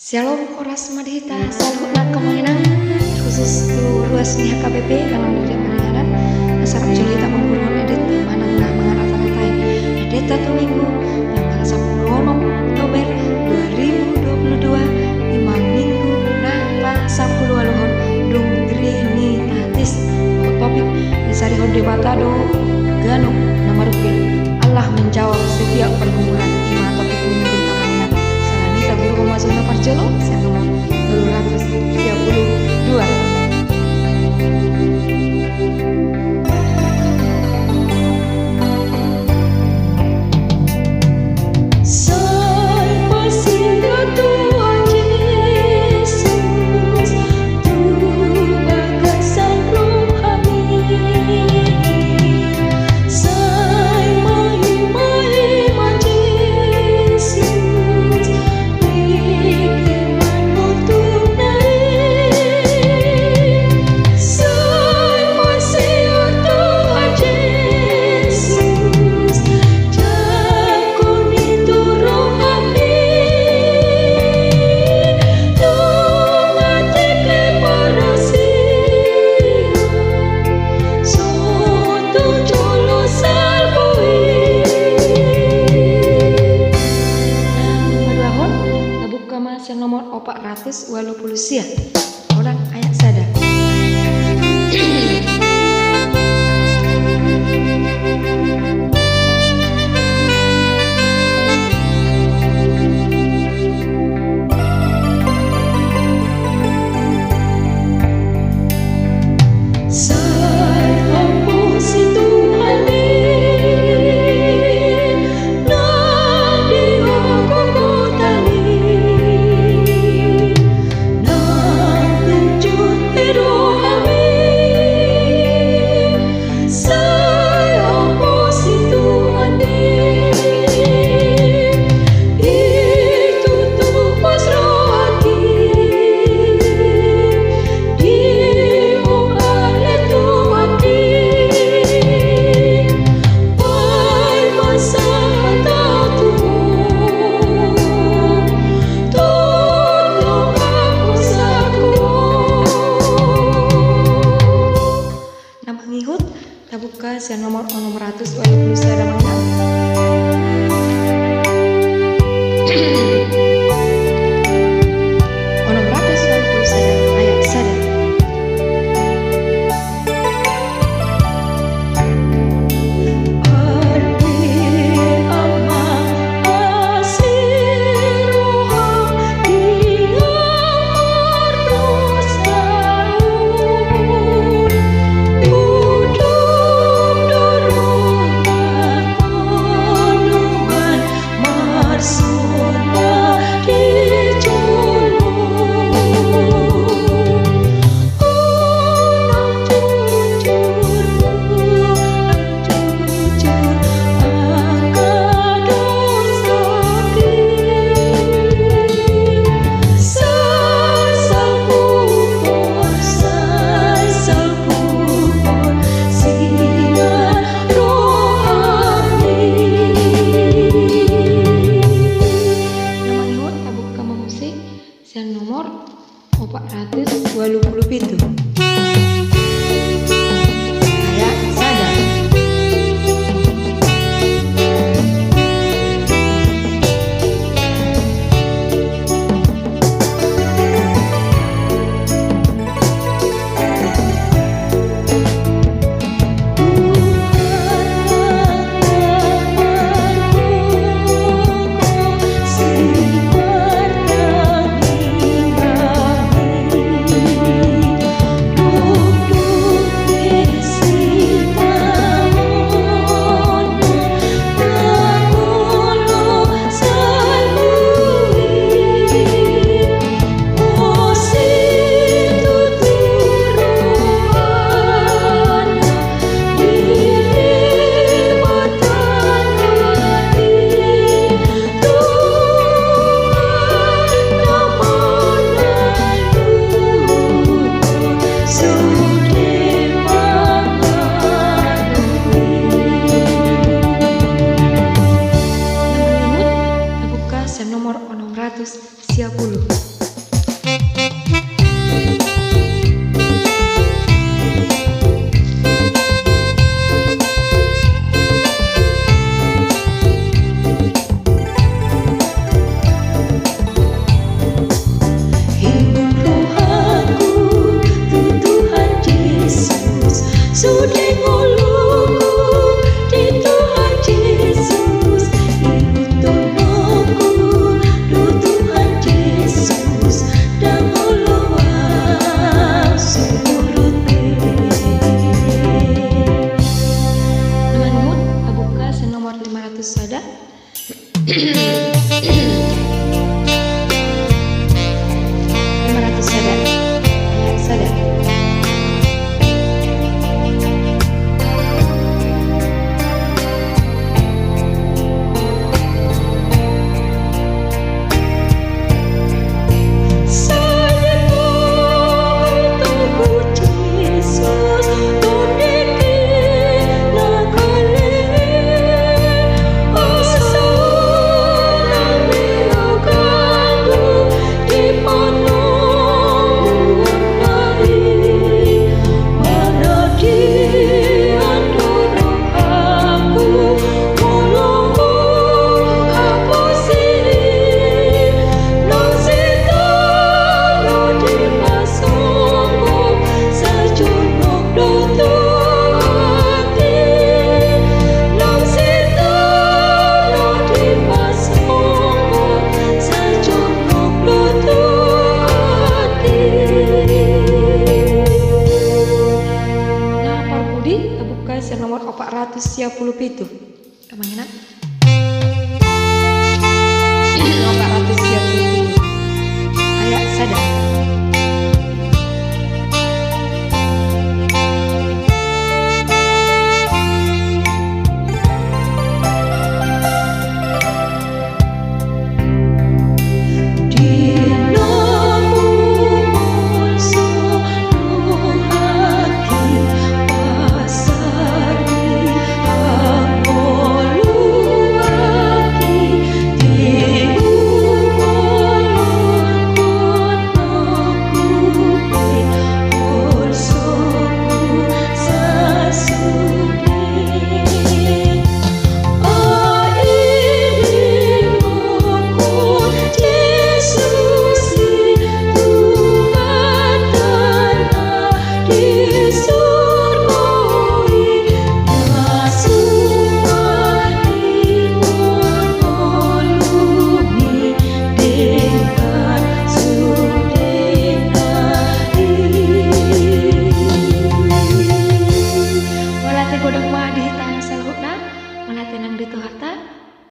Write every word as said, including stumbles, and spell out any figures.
Syalom, horas ma di hita saluhutna, amang inang, terkhusus tu ruas ni H K B P Kandang Durian Maringanan. Asa rap jolo hita mangguruhon ende manang na mangarata-ratai endenta tu Minggu na pasampulu onom Oktober dua ribu dua puluh dua, ima Minggu na pasampulu ualuhon, dung Trinitatis. Topik na disarihon Debata do ganup na marungkil, Allah menjawab setiap pergumulan, ima topik ni Minggu, amang inang. Sala ni i, taguruhon ma jolo na parjolo sian nomor tolu ratus tiga puluh dua. Sai pasingot Tuhan Jesus tu bagasan rohami. Sai maima-ima Jesus Paduahon, tabuka ma sian nomor opat ratus ualu pulu sia. Onan ayat sada. Sai ompu si Tuhan i, na di ogogotan i, na tunjur di rohami. Sai ompu si Tuhan i, i tutu pos rohangki. Na mangihut, tabuka sian nomor onom ratus ualu pulu sada, amang inang. Onom ratus ualu pulu sada, ayat sada. Na mangihut, tabuka ma muse sian nomor opat ratus ualu pulu pitu. Ayat sada. Tabuka sian nomor onom ratus sia pulu. Ihut rohangku tu Tuhan Jesus, sude ngolungku di Tuhan Jesus, ihut tondongku tu Tuhan Jesus, ndang olo ahu surut be. Nuaeng ma, tabuka sian nomor lima ratus sada. Lima ratus sada. Sada. Nah, parpudi, tabuka sian nomor opat ratus sia pulu pitu. Amang inang. Opat ratus sia pulu pitu. Ayat sada. Mauliate godang ma di hita saluhutna. Mauliate nang di Tuhanta.